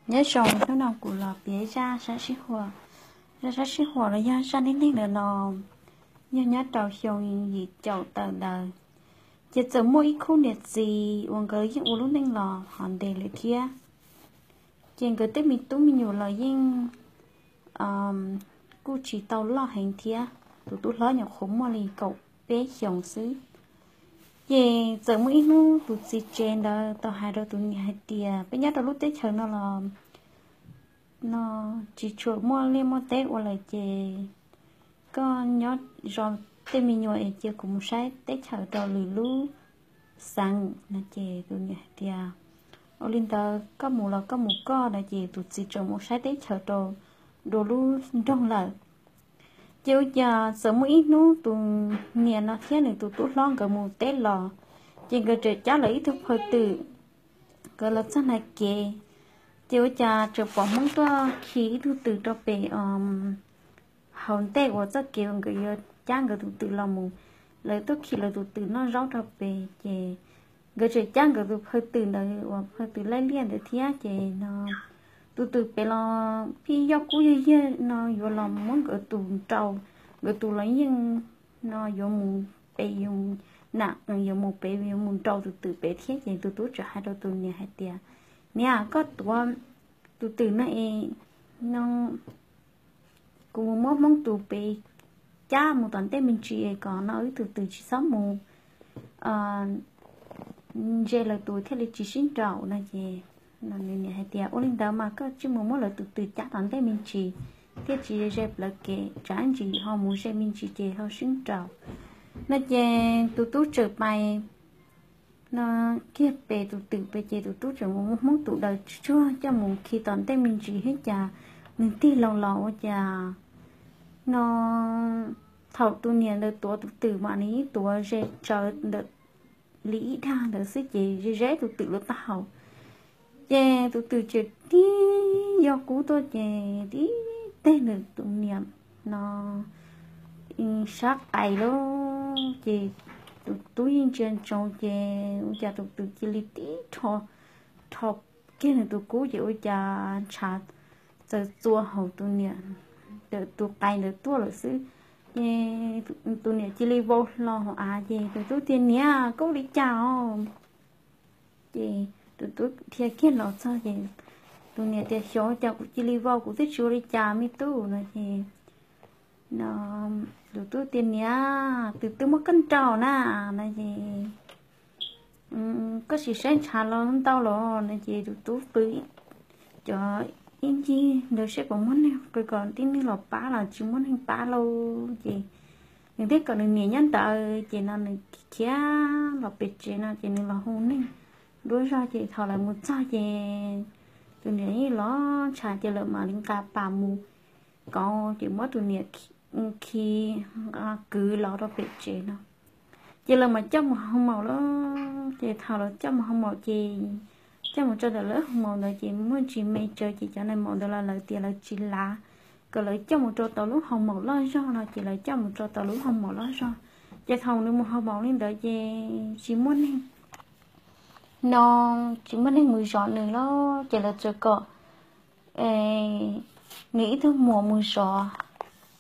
Nyob zoo, hnub no kuv los piav zaj sab sib huam. Zaj sab sib huam los yog zaj neej neeg ntawm no yog nyob rau xyoo yim caum tawm ntawd, ces txawm muaj ib khub niam txiv uas nkawd yeej ua lub neej los hov ntev lawm thiab. Ces nkawd tej me tub me nyuam los yeej kuj tsis tau loj heev thiab, tus tub hlob nyuam qhuav muaj li kaum peb xyoos xwb. Ces txawm muaj ib hnub tus txiv tsev ntawd tau hais rau tus niam hais tias, peb nyob rau lub teb chaws no los no tsis tshua muaj liaj muaj teb ua lawm, ces koj nyob zov tej me nyuam es cia kuv mus saib teb chaws rau lwm lub xeev no. Ces tus niam hais tias, ua li ntawd koj mus los koj mus koj no. Ces tus txiv txawm mus saib teb chaws rau dua lub nroog lawm. Ces ua cas txawm muaj ib hnub tus niam no thiab nws tus tub hlob nkawd mus teb los, ces nkawd txawm cab lawv ib tug phaw twm, nkawd los txog nram kev, ces ua cas txawm pom Hmoob tuaj khi ib tug twm rau pem hauv ntej uas txoj kev uas nkawd yuav cab nkawd tus twm los mus. Lawv tuaj khi lawv tus twm noj zaub rau pem, ces nkawd txawm cab nkawd tus phaw twm ntawd uas phaw twm laij liaj ntawd thiab. Ces no tus twm pem los pheej yoj kub yog yag no yuav los muab nkawd tus nrau, nkawd tus los yeej no yuav mus pem, yuav mus pem yuav mus nrau tus twm pem thiab. Ces tus tub txawm hais rau tus niam hais tias, niam, koj tuav tus twm no es no kuv muab Hmoob tus pem cab mus tom ntej me ntsis es kom no wb tus twm tsis txhob mus ze lawv tus thiaj li tsis sib nraus no. Ces nws niam hais tias, ua li ntawd mas koj tsij mus muab lawv tus twm cab tom ntej me ntsis thiaj tsis ze lawv kev, tsam ib ntsis ho mus ze me ntsis ces ho sib nraus no. Ces tus tub txawm pais no kiag pem tus twm pem, ces tus tub txawm mus muab Hmoob tus daws tsuag coj mus khi tom ntej me ntsis thiab cas nws tig loo los ua cas no thaum tus niam ntawd tuav tus twm mas nws yeej tuav ze tsawv ntawm li ib dag ntawd xwb ces ze ze tus twm lub taub hau. Ces tus twm txawm tib yoj kub tuaj ces tib teg ntawm tus niam no sab qais lawm. Ces tus tub yeej ntsia ntsoov ces ua cas tus twm cia li tib rho, rho kiag nws tus kub ces ua cas ntshav txawm txua hauv tus niam ntawm tus qais ntawd tuaj lawm xwb. Ces tus niam cia li vau hlo hauv av ces tus tub tias, niam, koj ua li cas os? Ces tus tub dhia kiag los txog ces tus niam tias, xyov cas kuv cia li vau, kuv twb tsis ua li cas me tub no. Ces no tus tub tias, niam, twm twb muab koj nrau na no. Ces koj sim saib ntshav los ntau los no. Ces tus tub pw cov ib ncig ntawd saib puas muaj neeg, qw kom tib neeg los pab los tsis muaj neeg pab lauj. Ces nws thiaj kom nws niam nyob ntawd ces no nws khiav los pem tsev no ces nws los hu neeg nruab zog. Ces thaum lawv mus txog ces tus niam yeej los ntshav ces lawv mam li nqa pas mus kauv ces muab tus niam khi kwv los rau pem tsev no. Ces lawv mam coj mus hoo maum lawm. Ces thaum lawv coj mus hoo maum ces coj mus tso ntawm lub hoo maum ntawd ces muaj ntsis me tsawv ces cov nais maum ntawd los lawv tias lawv tsis lav kom lawv coj mus rau tau lub hoo maum loj zog no ces lawv coj mus rau tau lub hoo maum loj zog. Ces thaum nws mus hoo maum li ntawd ces tsis muaj neeg no, tsis muaj neeg mus zov nws lawm ces lawv txawm kom nws ib tug muam mus zov.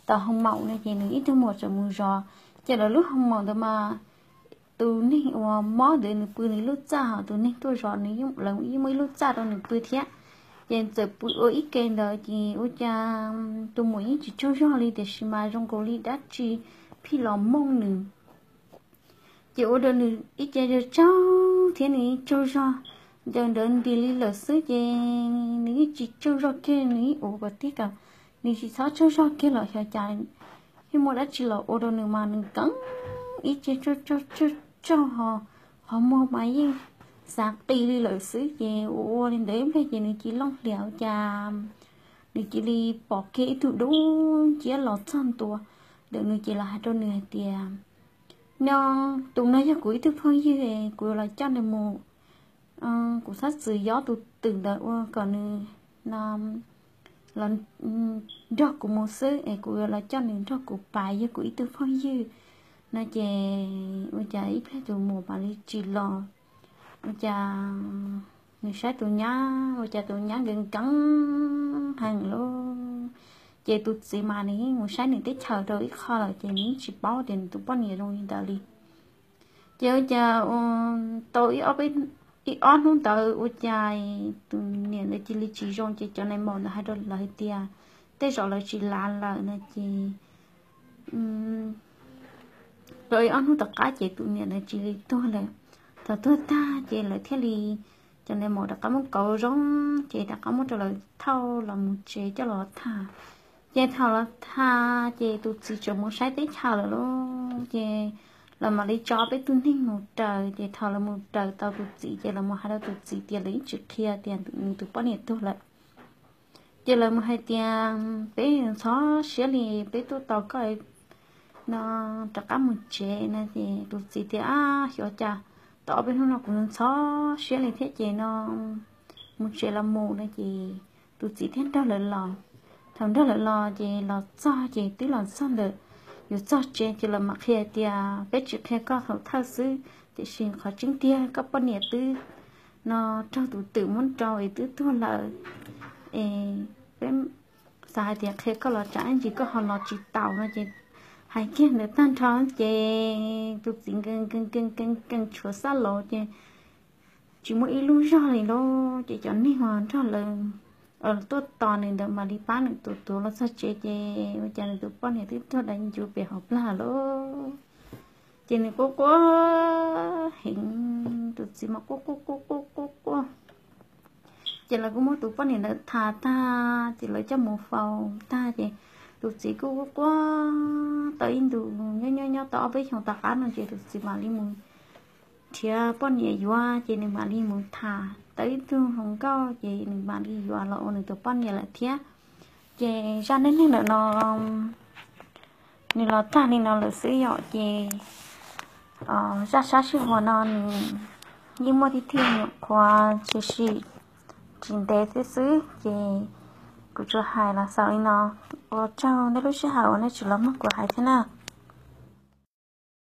Tau hoo maum no ces nws ib tug muam txawm mus zov. Ces lawv lub hoo maum ntawd mas tus neeg uas mob ntawd nws pw nws lub txaj, ho tus neeg tuaj zov nws, lawv yeej muaj ib lub txaj rau nws pw thiab. Ces txawm pw ua ib ke ntawd ces ua cas tus muam yeej tsis tsaug zog li tiam sis mas zoo nkaus li dab tsi pheej los mooj nws. Ces ua rau nws ib ce tsaug thiab nws tsaug zog ncaws nrawv ntis li lawm xwb ces nws yeej tsis tsaug zog kiag, nws yeej ua kom tiag kom nws tsis txhob tsaug zog kiag los xyov cas yeej muaj dab tsi los ua rau nws mas nws keev ib ce tsaug tsaug tsaug ho, qhov muag mas yeej xav qi li lawm xwb. Ces ua ua li ntawd ib pliag ces nws cia li looj hlias ua cas nws cia li pom kiag ib tug dub nciab los txog ntua ntawm nws ces los hais rau nws hais tias, no, tus no yog kuv ib tug phooj ywg, kuv yuav los coj nws mus, kuv txhob txwm yob tus twm ntawd ua kom nws no los nrog kuv mus xwb es kuv yuav los coj nws nrog kuv pais, yog kuv ib tug phooj ywg no. Ces ua cas ib pliag tus muam mam li tsis los, ua cas Nws saib tus nyab ua cas tus nyab nkees nkees heev lauj. Ces tus txiv mas nws yeej mus saib nws teb chaws rau ib qho lawm ces nws yeej tsis paub tias nws tus poj niam zoo li ntawd li. Ces ua cas tau ib ob hnub ntawd ua cas tus niam ntawd cia li tsis zoo ces cov nais maum ntawd hais rau lawv hais tias tej zaum lawv tsis lav lawm no ces rau ib ob hnub tom qab ces tus niam ntawd cia li tuag lawm. Thaum tuag tag ces lawv thiaj li, cov nais maum rov qab muab kauv zoo ces rov qab muab rau lawv thauj los mus tsev coj los tham. Ces thaum los tham ces tus txiv tseem mus saib teb chaws lawm lauj. Ces lawv mam li tso peb tug neeg mus raws, ces thaum lawv mus raws tau tus txiv ces lawv mus hais rau tus txiv tias lawv yeej tsis qhia tias nws tus poj niam tuag lawm. Ces lawv mus hais tias peb ntxhov siab li, peb tuaj tos koj no rov qab mus tsev no ces tus txiv tias ab xyov cas tau ob peb hnub no kuv ntxhov siab li thiab ces no mus tsev los mus no ces tus txiv thiaj nrog lawv los. Thaum nrog lawv los ces los txog ces twb los txog ntawm, yuav txog tsev ces lawv mam qhia tias peb tsis qhia koj thaum thawj xwb tiam sis qhov tseeb tiag koj poj niam twb no raug tus twm muab rau es twb tuag lawm es peb xav hais tias qhia koj los tsam ib ntsis koj ho los tsis taus no ces hais kiag ntawd tag nrho ces tus txiv nkees nkees nkees nkees tshuav xab laus ces tsis muaj ib lub zog li lauj. Ces cov neeg uas nrog lawv tuaj tos nws ntawd mam li pab nws tus tuav los txog tsev ces ua cas nws tus poj niam twb tuag dai ncuv pem hauv plag lauj. Ces nws quaj quaj heev, tus txiv mas quaj quaj quaj quaj quaj quaj. Ces lawv kuj muab tus poj niam ntawd tha tag ces lawv coj mus faus tag ces tus txiv kuj quaj quaj tau ib ntus nyob nyob nyob tau ob peb xyoos tom qab no ces tus txiv mam li mus nrhiav poj niam yuav ces nws mam li mus tham tau ib tug hluas nkauj ces nws mam li yuav los ua nws tus poj niam lawm thiab. Ces zaj neej neeg ntawm no nws los tag li no lawm xwb yom. Ces zaj sab sij huam no nws yeej muaj tiag tiag nyuam qhuav tshwm sim tsis ntev xwb xwb ces kuv tsuas hais los xaus li no. Ua tsaug nej lub sij hawm uas nej tseem los mloog kuv hais thiab na.